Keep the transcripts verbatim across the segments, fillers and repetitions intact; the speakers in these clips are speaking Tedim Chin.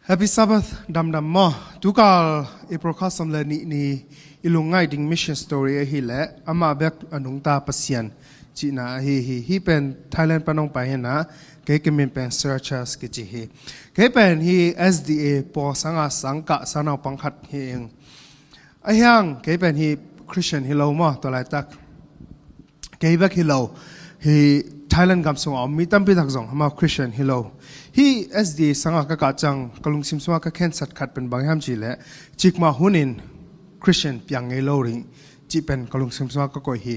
Happy Sabbath damdam maw. Tukal April kha sawm le nih ni i lungngaih ding mission story ahi leh amah bek a nungta Pasian cihna ahi hi. Hih pen Thailand pan hong pai hi na, kei ka min pen Sir Charles kici hi. Kei pen hih S D A pawl sanga sangkah sangnaupang khat hi ing. Ahi hang kei pen hih Christian hi lo maw, tua laitak. Kei bek hi lo, hih Thailand gam sungah a om mi tampi tak zong amau Christian hi lo. Hih S D A sangah ka kah ciang ka lungsim sungah ka khensat khat pen bang hiam cih leh, cikmah hun in Christian piang ngei lo ding cih pen ka lungsim sungah ka koih hi.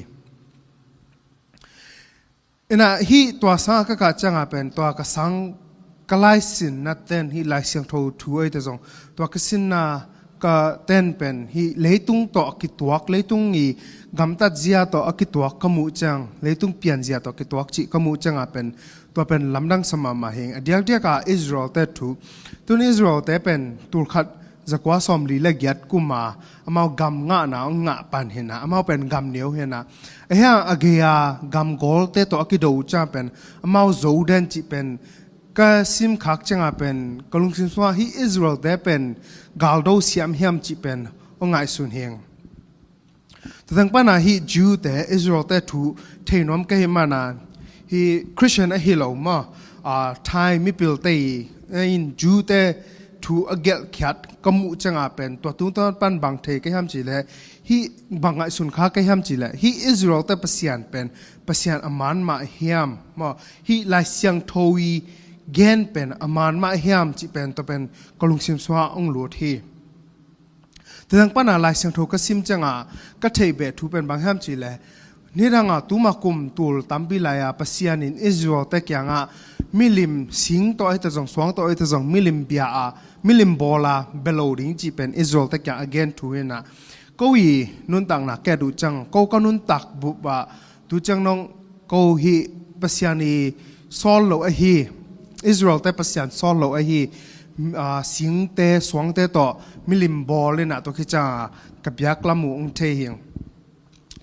Inah hih tua sangah ka kah ciangah pen tua ka sang ka laisinna ten hih Lai Siangtho thu ahi te zong, tua ka sinna ka ten pen hih leitung tawh a kituak, leitung i gamtat zia tawh a kituak ka muh ciang, leitung pian zia tawh a kituak cih ka muh ciangah pen tua pen lamdang sa mahmah hi ing. A diakdiakah Israel te thu, tun Israel te pen tulkhat zakua sawmli le giat kuma amau gam ngahna hong ngah pan hi na, amau pen gam neu hi na. Ahi hang a gei-a gam gawlte tawh a kido uh ciang pen amau zo den cih pen ka simkhak ciangah pen ka lungsim sungah hih Israel te pen galdo siam hiam cih pen hong ngaihsun hi ing. Tua teng pana hih Jew te, Israel te thu thei nuam ka hih mana, hih Christian ahi lo maw, ah, Thai mipil te i, eh, in Jew te thu a gelhkhiat ka muh ciangah pen tua tungtawn pan bang thei ka hiam cih leh, hih bang ngaihsun kha ka hiam cih leh, hih Israel te Pasian pen Pasian a man mah hiam maw, hih Lai Siangtho i gen pen a man mah hiam cih pen tua pen ka lungsim sungah hong lut hi. Tua teng pana Lai Siangtho ka sim ciangah ka theih beh thu pen bang hiam cih leh, nidangah tuma kum tul tampi lai-a Pasian in Israel te kiangah milim, sing tawh ahi ta zong, suang tawh ahi ta zong, milim bia a, milim bawl a bia lo ding cih pen Israel te kiang a gen thu hi na. Ko i nuntakna ka et uh ciang, ko ka nuntak bup ah tu ciang nong ko hih Pasian i sawl lo ahi, Israel te Pasian sawl lo ahi, ah, singte, suangte tawh milim bawl in ah tua khit ciang ka biak lam uh hong thei hi ing.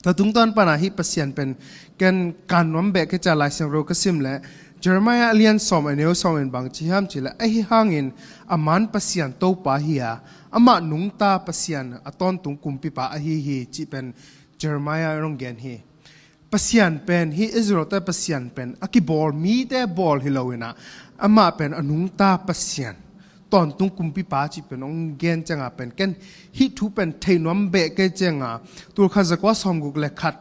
Tua tungtawn pana hih Pasian pen ken kan nuam beh ka ci a, Lai Siangtho ka sim leh Jeremiah a lian sawm a neu sawm in bang ci hiam cih leh, ahi hangin a man Pasian Topa hi a, amah nungta Pasian a tawntung kumpipa ahi hi cih pen Jeremiah in hong gen hi. Pasian pen, hih Israel te Pasian pen a kibawl, mite bawl hi lo in ah, amah pen a nungta Pasian, tawntung kumpipa cih pen hong gen ciangah pen ken hih thu pen thei nuam beh kei ciangah, tulkhat zakua sawmguk le khat,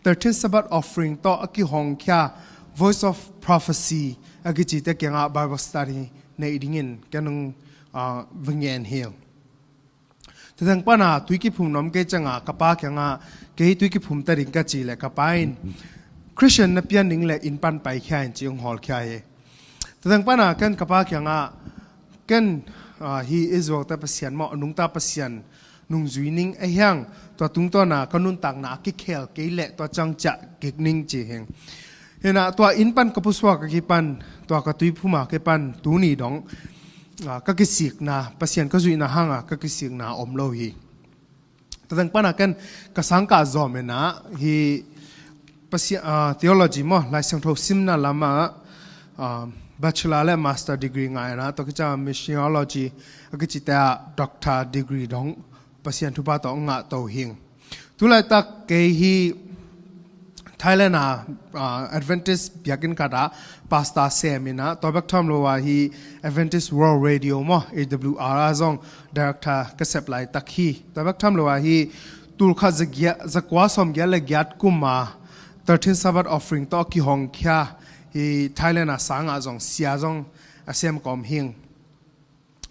thirteen Sabbath offering tawh a kihongkhia, Voice of Prophecy a kicite kiangah Bible study neih dingin ken hong, ah, va ngen hi. Tua teng pana tui kiphum nuam kei ciangah ka pa kiangah, kei tui kiphum ta ding ka cih leh ka pa in, Christian na pian ding leh inn pan paikhia in ci hong hawlkhia hi. Tua teng pana ken ka pa kiangah, ken, ah, hih Israel te Pasian maw, a nungta Pasian nungzui ning, ahi hang tua tungtawna ka nuntakna a kikhel kei leh tua ciang ciah kik ning ci hi ing. Hi na tua inn pan ka pusuak a kipan, tua ka tuiphum a kipan tuni dong, ah, ka kisikna, Pasian ka zuihna hanga ka kisikna om lo hi. Tua teng pana ken ka sangkah zawm in ah hih Pasian, ah, theology maw, Lai Siangtho simna lamah, ah, bachelor le master degree ngah in ah, tua khit ciang missiology a kicite ah doctor degree dong Pasian thupha tawh ngah to hi ing. Tulaitak kei hih Thailand a, ah, Adventist biakinn khat ah pastor sem in ah, tua bek tham lo ah hih Adventist World Radio maw, A W R ah zong director ka sep laitak hi. Tua bek tham lo ah hih tulkhat zagiat, zakua sawmgiat le giat kuma thirteen Sabbath offering tawh a kihongkhia hih Thailand a sangah zong sia zong a sem ka om hi ing.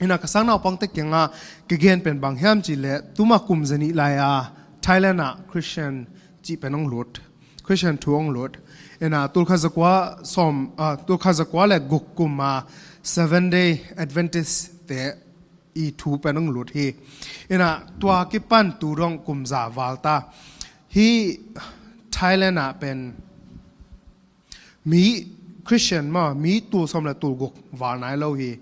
Hi na ka sangnaupangte kiangah ka gen pen bang hiam cih leh, tuma kum zanih lai-a Thailand ah Christian cih pen hong lut, Christian thu hong lut. Hi na tulkhat zakua sawm, ah, tulkhat zakua le guk kuma Seven Day Adventist te i thu pen hong lut hi. Hi na tua kipan tu dong kum za val ta. Hih Thailand ah pen mi Christian maw, mi tul sawm le tul guk val nai lo hi.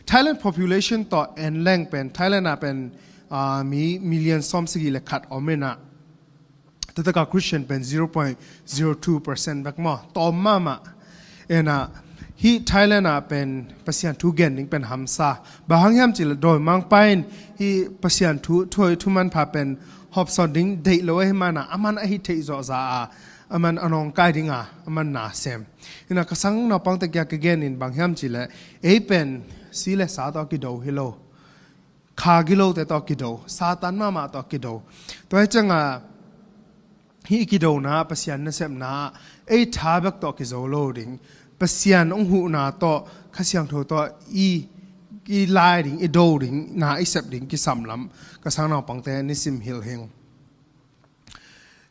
Thailand population tawh en leng pen, Thailand ah pen, ah, mi million sawm sagih le khat om in ah, tua tak ah Christian pen zero point zero two percent bek maw, tawm mahmah. Hi na Hih Thailand ah pen Pasian thu gen ding pen hamsa. Bang hang hiam cih leh dawimangpa in hih Pasian thu thuai thumanpha pen hawmsawn ding deih lo ahih manin ah, aman ahi theih zawh zah a, aman a nawngkai ding a, aman na sem. Hi-in ah ka sang naupangte kiang ka gen in bang hiam cih leh, ei pen si le sa tawh kido hi lo, kha gilote tawh kido, Satan mahmah tawh kido. Tua hi ciangin ah hih kidona Pasian nasepna ei tha bek tawh kizo lo ding, Pasian hong huhna tawh, Kha Siangtho tawh i, i lai ding, i do ding, na i sep ding kisam lam ka sang naupangte nisim hilh hing.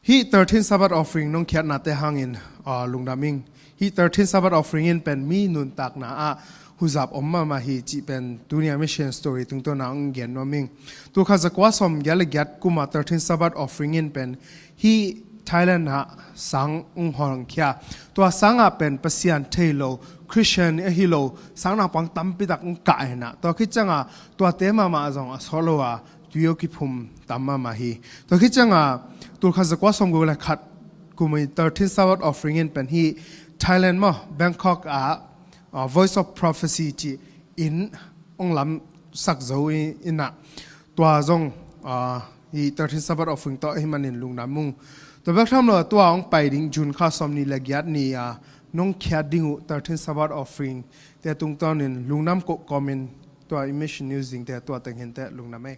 Hih thirteen Sabbath offering nong khiatnate hangin, ah, lungdam ing. Hih thirteen Sabbath offering in pen mi nuntakna ah huzap om mahmah hi cih pen tuni a Mission Story tungtawn ah hong gen nuam ing. Tul khat zakua sawmgiat le giat kum a thirteen Sabbath offering in pen hih Thailand ah sang hong hawngkhia. Tua sang ah pen Pasian thei lo, Christian ahi lo sang naupang tampi tak hong kah hi-in ah, tua khit ciangin ah tuate mahmah zong a sawt lo a, tuio kiphum tam mahmah hi. Tua khit ciangin ah tul khat zakua sawmguk le khat kum i thirteen Sabbath offering in pen hih Thailand maw, Bangkok ah, ah, Voice of Prophecy cih inn hong lamsak zo i-, in ah, tua zong, ah, hih thirteen Sabbath offering tawh ahih manin lungdam ung. Tua bek tham lo, tua hong pai ding June kha sawmnih le giat ni a nong khiat ding uh thirteen Sabbath offering te tungtawnin lungdam koh kawmin, tua i Mission News dingte tua teng hi inteh, lungdam ei.